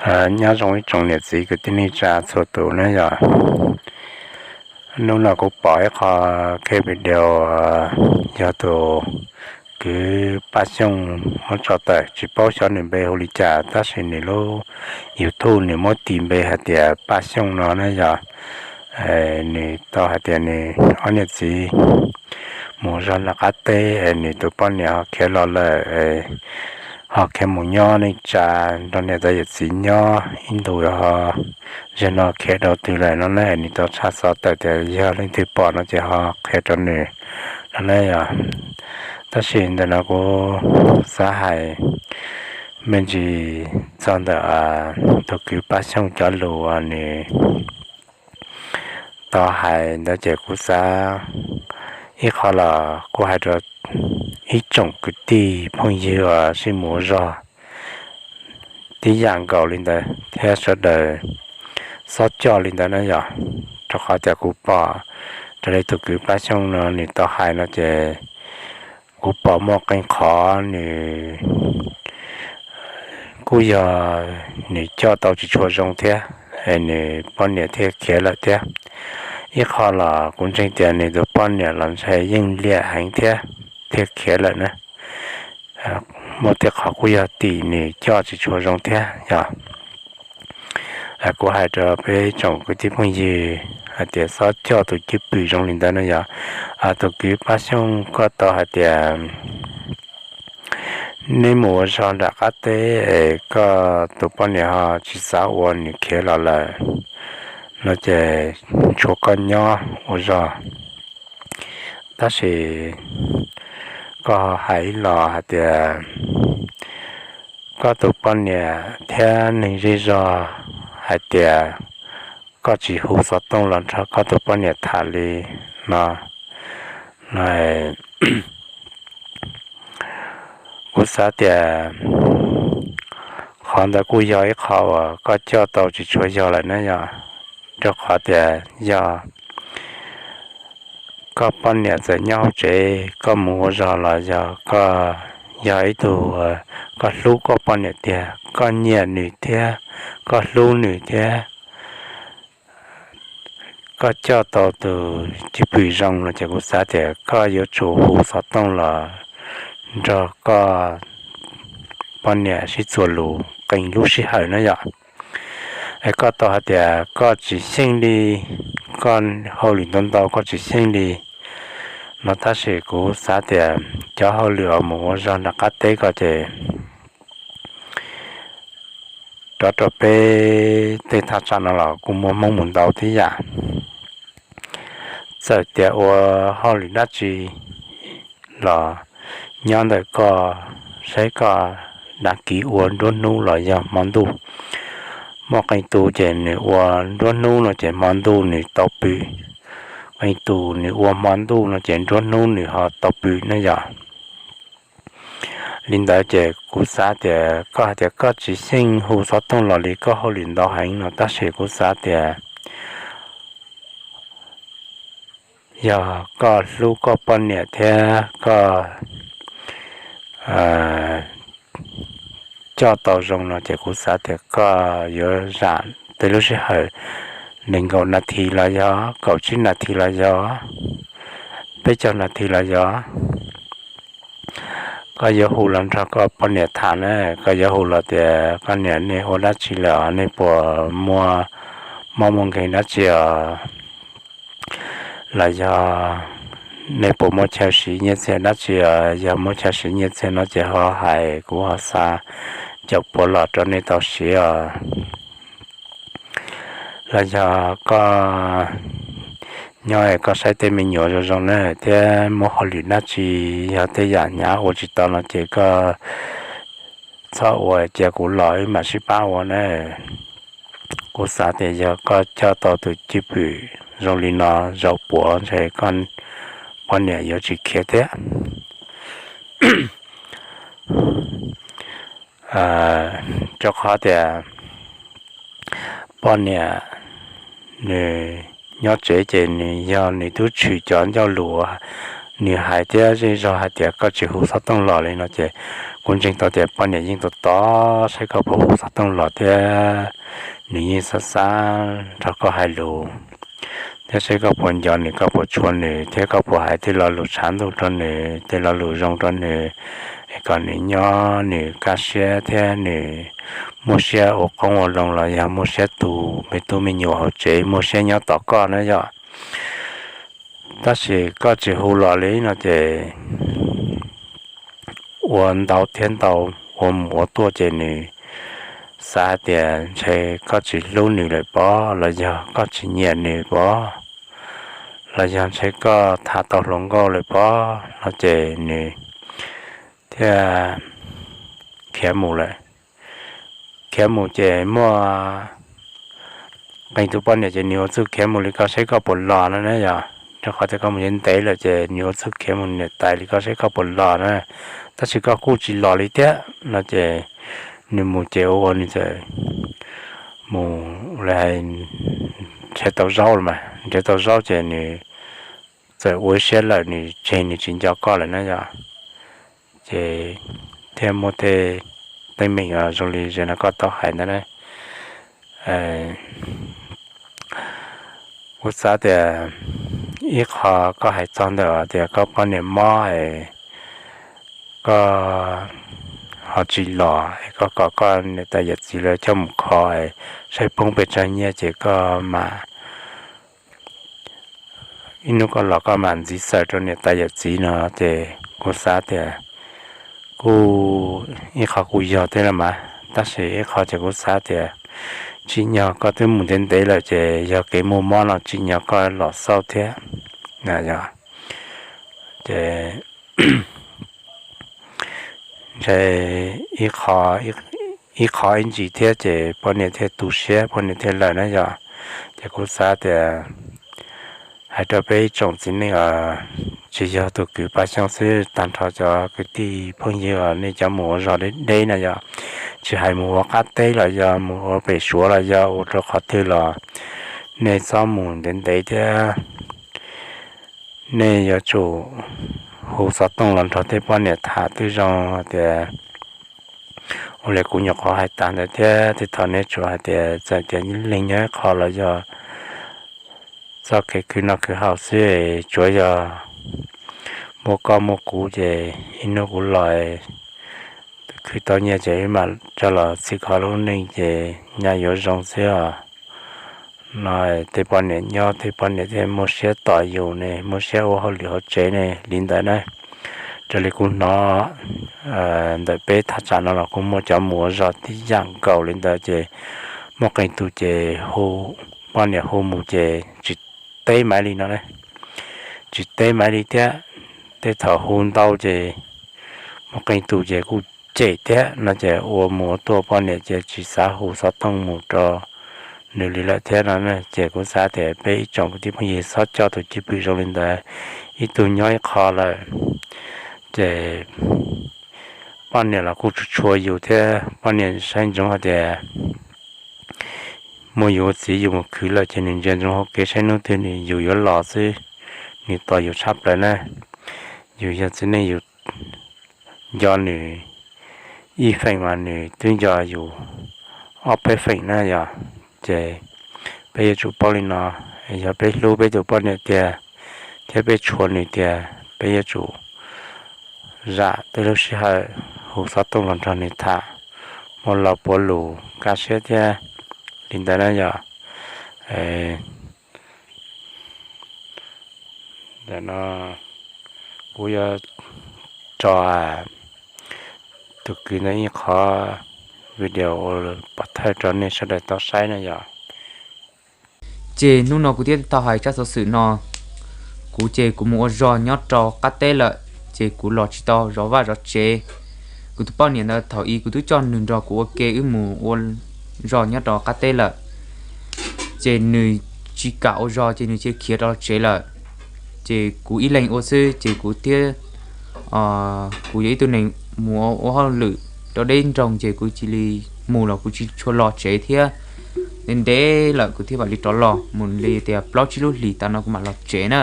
Nyob zoo ib tsoom niam txiv kwv tij neej tsa txhua tus ne yog. Hnub no kuv pom ib qho keb video yog tus kwv Paj Xyooj muab tso tawm, tsis paub xyov nws npe hu li cas tab sis nws lub YouTube nws muab tis npe hais tias Paj Xyooj no ne yog. Nws tau hais tias nws ob niam txiv mus zog nram qab teb es nws tus poj niam ho khiav los lawm, ho khiav mus nyob neej tsa nrog niam tais yawm txiv nyob ib ntus ho zaum no khiav rau twg lawm no ne. Nws tau tshaj xov tawm tias yog leej twg pom no ces ho qhia rau nws no ne yog. Tab sis ntawm no kuv xav hais me ntsis txog ntawm tus kwv Paj Xyooj cov lus uas nws tau hais ntawd ces kuv xav ib qho los kuj hais rau ib tsoom kwv tij phooj ywg uas sib mus ua zog tib yam nkaus li ntawd thiab sawv daws txhob coj li ntawd na yog. Rau qhov tias kuv pom raws li tus kwv Paj Xyooj no nws tau hais no ces kuv pom muaj qee qhov nws kuj yog nws coj tau tsis tshua zoo thiab, nws poj niam thiaj khiav lawm thiab. Ib qho los kuv ntseeg tias nws tus poj niam los ntshe yeej liam heev thiab thiaj khiav lawm na. Muaj tej qhov kuj yog tim nws coj tsis tshua zoo thiab yog. Kuv hais rau peb tsoom kwv tij phooj ywg hais tias txhob coj tus cwj pwm zoo li ntawd no yog. Tus kwv Paj Xyooj koj tau hais tias neb mus ua zog nram qab teb es koj tus poj niam ho tsis xav ua nws khiav los lawm no ces tshuav koj nyob ua zog. Tab sis koj hais ib los hais tias koj tus poj niam thiab neeg zej zog hais tias koj tsis hu xov tooj los nrog koj tus poj niam tham li no. Kuv xav tias qhov ntawd kuj yog ib qho uas koj coj tau tsis tshua yog lawm na yog, rau qhov tias yog koj poj niam txawm nyob hauv tsev koj mus ua zog los yog koj yog ib tug, koj hlub koj poj niam tiag, koj nyiam nws thiab koj hlub nws thiab koj coj tau tus cwj pwm zoo no ces kuv xav tias koj yuav tsum hu xov tooj los nrog koj poj niam sib txuas lus qee lub sij hawm na yom. Es koj tau hais tias koj tsis xyeej li, koj hauj lwm ntau ntau koj tsis xyeej li no, tab sis kuv xav tias cov hauj lwm uas mus ua zog nram qab teb ko ces rov rau peb tej thaj tsam no los kuj muaj Hmoob mus ntau tib yam. Txawm tias ua hauj lwm dab tsi los nyob ntawm koj, saib koj dag kiv ua nruab hnub los yog hmo ntuj. Muaj qee tus ces nws ua nruab hnub no ces hmo ntuj nws tau pw, qee tus nws ua hmo ntuj no ces nruab hnub nws ho tau pw na yom. Li ntawd ces kuv xav tias koj hais tias koj tsis xyeej hu xov tooj los li koj hauj lwm ntau heev no, tab sis kuv xav tias yog koj hlub koj poj niam thiab koj coj tau zoo no ces kuv xav tias koj yuav zam tej lub sij hawm nees nkaum nas this los yog kaum tsib nas this los yog peb caug nas this los yog koj yuav hu los nrog koj poj niam tham na. Koj yuav hu los tias, koj niam, nej ua dab tsi lawm os? Nej puas muaj mob muaj nkeeg dab tsi os? Los yog nej puas muaj chaw siv nyiaj txiag dab tsi os? Yog muaj chaw siv nyiaj txiag no ces ho hais, kuv ho xa caum puav los rau nej tau siv os. Los yog koj nyob es koj saib tej me nyuam zoo zoo na thiab muaj hauj lwm dab tsi, yog tej yam hnyav ua tsis tau no ces koj txhob ua, cia kuv los wb mam sib pab ua na. Kuv xav tias yog koj coj tau tus cwj pwm zoo li no zaum puav ntshe koj poj niam yuav tsis khiav thiab. Rau qhov tias poj niam nws nyob tsev ces nws yog nws twb tshwm cov ncauj lus uas nws hais thiab zej zog hais tias koj tsis hu xov tooj los li no ces kuv ntseeg tau tias poj niam yeej tos tos saib koj puas hu xov tooj los thiab nws yeej xav xav nrog koj hais lus thiab saib koj puas nco nws, koj puas tshua nws thiab koj puas hais tej lo lus tshav ntuj rau nws, tej lo lus zoo rau nws, es kom nws nyob nws kaj siab thiab nws muaj siab ua qoob ua loo los yog muaj siab tu me tub me nyuam hauv tsev, muaj siab nyob tos koj na yog. Tab sis koj tsis hu los li no ces ua ntau thiab ntau, ua mus ua tuaj ces nws xav hais tias ntshe koj tsis hlub nws lawm pob, los yog koj tsis nyiam nws pob, los yog ntshe koj tham tau hluas nkauj lawm pob no ces nws thiaj khiav mus lawm. Khiav mus ces muaj qee tus poj niam ces nws ua txuj khiav mus li koj saib koj puas los no na yog. Rau qhov tias koj mus ntev ntev lawm ces nws ua txuj khiav mus niam tais li koj saib koj puas los na, tab sis koj kuj tsis los li thiab no ces nws mus ces ua ua nws txawm mus li hais nrhiav tau zaub los mas, nrhiav tau zaub ces nws txawm ua ib siab lawm nws tseg nws tsis nco koj lawm na yog. Ces thiaj muaj tej teeb meem zoo li ze no koj tau hais ntawd na. Kuv xav tias ib qho koj hais txog ntawm tias koj poj niam mob es koj ho tsis los es koj kom koj niam tais yawm txiv lawv coj mus kho es saib poob pes tsawg nyiaj ces koj mam ib hnub koj los koj mam ntxiv xaws rau niam tais yawm txiv no ces kuv xav tias kuj ib qho kuj yog thiab los mas, tab sis ib qho ces kuv xav tias tsim nyog koj twb mus ntev ntev lawm ces yog kev muaj mob no tsim nyog koj los xauj thiab. Yog ces ntshe ib qho ib ntsis thiab ces poj niam thiaj tu siab poj niam thiaj lawm na yog. Ces kuv xav tias hais rau peb ib tsoom txiv neej os, tsis yog tus kwv Paj Xyooj xwb, tag nrho cov kwv tij phooj ywg os, nej cov mus ua zog deb deb na yog, tsis hais mus ua qab teb los yog mus ua pem Suav los yog ua rau qhov twg los nej txhob mus ntev ntev thiab. Nej yuav tsum hu xov tooj los nrog tej poj niam tham twb zoo tias ua li kuv nyuam qhuav hais tas ntawd thiab tej thaum nej tsuas hais tias txawm tias leeg nyob ib qho los yog txoj kev khwv noj khwv haus xwb, tsuav yog muaj koj muaj kuv ces ib hnub kuv los khwv tau nyiaj ces wb mam coj los txhim kho lub neej ces nyaj yuav zoo xwb os. No tej poj niam nyob tej poj niam thiaj muaj siab tos yus ne, muaj siab ua hauj lwm hauv tsev ne li ntawd na. Raws li kuv hnov ntawm peb thaj tsam no los kuj muaj cov mus ua zog tib yam nkaus li ntawd ces muaj qee tus ces hu, poj niam hu mus ces tsis teb Maiv Lig no, tsis teb Maiv Lig thiab. Tej thaum hu ntau ces muaj qee tus ces kuj cem thiab no ces ua mus ua tuaj poj niam ces tsis xav hu xov tooj mus rau nws li lawm thiab no. Ces kuv xav tias peb ib tsoom kwv tij phooj ywg txhob coj tus cwj pwm zoo li ntawd, ib tug nyob ib qho lawm ces poj niam los kuj tshua tshua yus thiab, poj niam saib ntsoov hais tias muaj yus ua txiv yus mus khwv lawm ces nws ntsia ntsoov hauv kev saib hnub twg nws yus yuav los xwb, nws tos yus tshaj plaws na. Yus yog txiv neej yus nco nws ib feem mas nws twb nco yus ob peb feem na yog. Ces peb yuav tsum paub li no, yog peb hlub peb tus poj niam tiag thiab peb tshua nws tiag, peb yuav tsum zam tej lub sij hawm hu xov tooj los nrog nws tham, muaj lo puav lus kaj siab thiab li ntawd na yog. Ntawm no kuv yuav tso tus kwv ntawd ib qhov video ua pov thawj rau nej sawv daws tau saib na yog. Ces hnub no kuv thiaj tau hais tsab xov xwm no. Kuv ces kuv mus ua zog nyob rau qab teb lawm, ces kuv los tsis tau zov vaj zov tsev. Kuv tus poj niam ntawd thaum i kuv twb coj nws nrog kuv ua ke wb mus ua zog nyob rau qab teb lawm, ces nws tsis kam ua zog ces nws cia khiav rau tsev lawm. Ces kuv ib leeg ua xwb ces kuv thiab kuv yog ib tug neeg mus ua hauj lwm rau deb nroog ces kuv cia li mus los kuv tsis tshua los tsev thiab. Ntev ntev lawm kuv thiaj mam li rov los, mus li tias plaub tsib lub hlis tas no kuv mam los tsev na.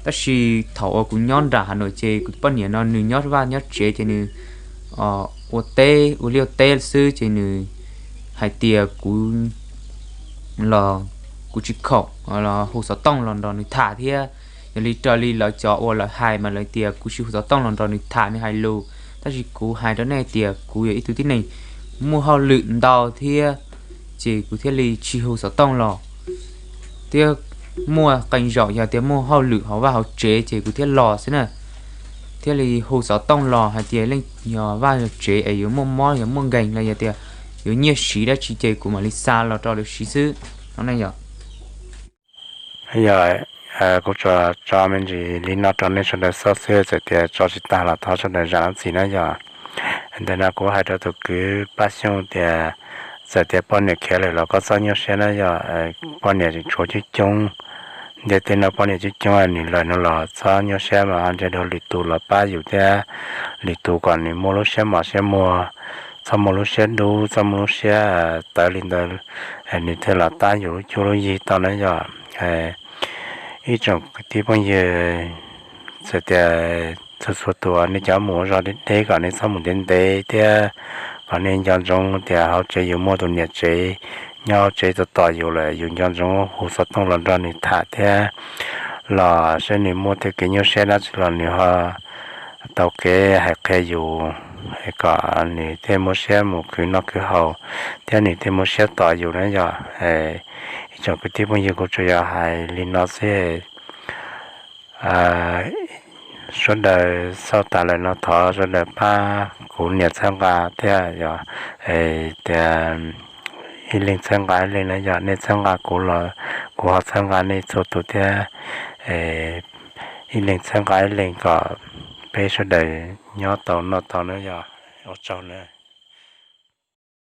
Tab sis thaum uas kuv nyob nram Hav Nuam ces kuv poj niam no nws nyob vaj nyob tsev ces nws ua teb ua liaj ua teb xwb ces nws hais tias kuv los kuv tsis khoom los hu xov tooj los nrog nws tham thiab. Yog li raws li lawv cov uas lawv hais mas lawv tias kuv tsis hu xov tooj los nrog nws tham nws hais lus, tab sis kuv hais rau nej tias kuv yog ib tug tib neeg muaj hauj lwm ntau thiab, ces kuv thiaj li tsis hu xov tooj los. Thiab muaj qee zaum yog tias muaj hauj lwm hauv vaj hauv tsev ces kuv thiaj los xwb na, thiaj li hu xov tooj los hais tias leej yog vaj yog tsev es yuav muaj mob yog muaj nkeeg los yog tias yuav nyiaj siv dab tsi ces kuv mam li xa los rau lawv siv xwb no ne yog. Yog, kuv tsuas tso me ntsis li no rau nej sawv daws xauj xwb, txawm tias tso tsis tag los thov sawv daws zam lub txim na yog. Ntawm no kuv hais rau tus kwv Paj Xyooj tias txawm tias poj niam khiav lawm los koj txhob nyuaj siab na yog, poj niam tshuav coob coob. Ntiaj teb no poj niam coob coob, nws lawm no los txhob nyuaj siab mas nrhiav dua lwm tus los pab yus thiab, lwm tus kom nws muaj lub siab mos siab muag, txhob muaj lub siab dub, txhob muaj lub siab tawv li ntawd, nws thiaj los tab yus lub cuab lub yig tau na yog. Ib tsoom kwv tij phooj ywg, txawm tias txhua txhua tus nej cov mus ua zog deb deb kom nej txhob mus ntev ntev thiab kom nej nco ntsoov tias hauv tsev yus muaj tus niam tsev nyob hauv tsev tos tos yus lawm, yus nco ntsoov hu xov tooj los nrog nws tham thiab los saib nws muaj tej kev nyuaj siab dab tsi los nws ho tau kev hais qhia yus, kom nws thiaj muaj siab mus khwv noj khwv haus thiab nws thiaj muaj siab tos yus na yog. Ib tsoom kwv tij phooj ywg, kuv tsuas yog hais li no xwb. Sawv daws xauj tas lawm no thov sawv daws pab kuv nias txhawb nqa thiab yog, tias ib leeg txhawb nqa ib leeg na yog, nej txhawb nqa kuv los kuv ho txhawb nqa nej txhua tus thiab. Ib leeg txhawb nqa ib leeg kom peb sawv daws nyob tau noj tau na yog. Ua tsaug na.